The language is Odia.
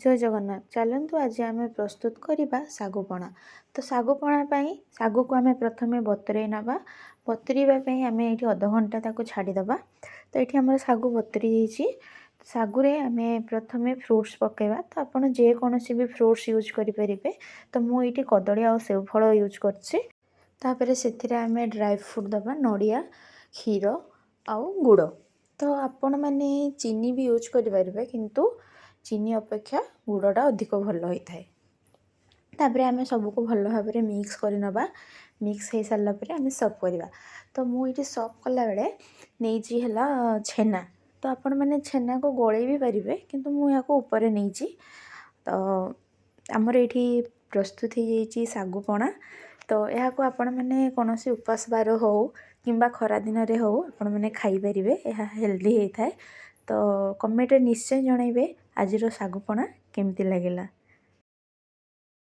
ଜୟ ଜଗନ୍ନାଥ। ଚାଲନ୍ତୁ, ଆଜି ଆମେ ପ୍ରସ୍ତୁତ କରିବା ଶାଗୁ ପଣା। ତ ଶାଗୁ ପଣା ପାଇଁ ଶାଗୁକୁ ଆମେ ପ୍ରଥମେ ବତୁରେଇ ନେବା। ବତୁରିବା ପାଇଁ ଆମେ ଏଇଠି ଅଧଘଣ୍ଟା ତାକୁ ଛାଡ଼ିଦେବା। ତ ଏଇଠି ଆମର ଶାଗୁ ବତୁରି ଯାଇଛି। ଶାଗୁରେ ଆମେ ପ୍ରଥମେ ଫ୍ରୁଟ୍ସ ପକାଇବା। ତ ଆପଣ ଯେକୌଣସି ବି ଫ୍ରୁଟ୍ସ ୟୁଜ୍ କରିପାରିବେ। ତ ମୁଁ ଏଇଠି କଦଳୀ ଆଉ ସେଉ ଫଳ ୟୁଜ୍ କରିଛି। ତାପରେ ସେଥିରେ ଆମେ ଡ୍ରାଏ ଫ୍ରୁଟ୍ ଦେବା, ନଡ଼ିଆ, କ୍ଷୀର ଆଉ ଗୁଡ଼। ତ ଆପଣମାନେ ଚିନି ବି ୟୁଜ୍ କରିପାରିବେ, କିନ୍ତୁ ଚିନି ଅପେକ୍ଷା ଗୁଡ଼ଟା ଅଧିକ ଭଲ ହୋଇଥାଏ। ତାପରେ ଆମେ ସବୁକୁ ଭଲ ଭାବରେ ମିକ୍ସ କରିନେବା। ମିକ୍ସ ହେଇସାରିଲା ପରେ ଆମେ ସର୍ଭ କରିବା। ତ ମୁଁ ଏଇଠି ସର୍ଭ କଲାବେଳେ ନେଇଛି ହେଲା ଛେନା। ତ ଆପଣମାନେ ଛେନାକୁ ଗୋଳେଇ ବି ପାରିବେ, କିନ୍ତୁ ମୁଁ ଏହାକୁ ଉପରେ ନେଇଛି। ତ ଆମର ଏଇଠି ପ୍ରସ୍ତୁତ ହେଇଯାଇଛି ଶାଗୁ ପଣା। ତ ଏହାକୁ ଆପଣମାନେ କୌଣସି ଉପାସ ବାର ହେଉ କିମ୍ବା ଖରା ଦିନରେ ହେଉ, ଆପଣମାନେ ଖାଇପାରିବେ। ଏହା ହେଲ୍ଦି ହେଇଥାଏ। ତ କମେଣ୍ଟରେ ନିଶ୍ଚୟ ଜଣାଇବେ ଆଜିର ଶାଗୁ ପଣା କେମିତି ଲାଗିଲା।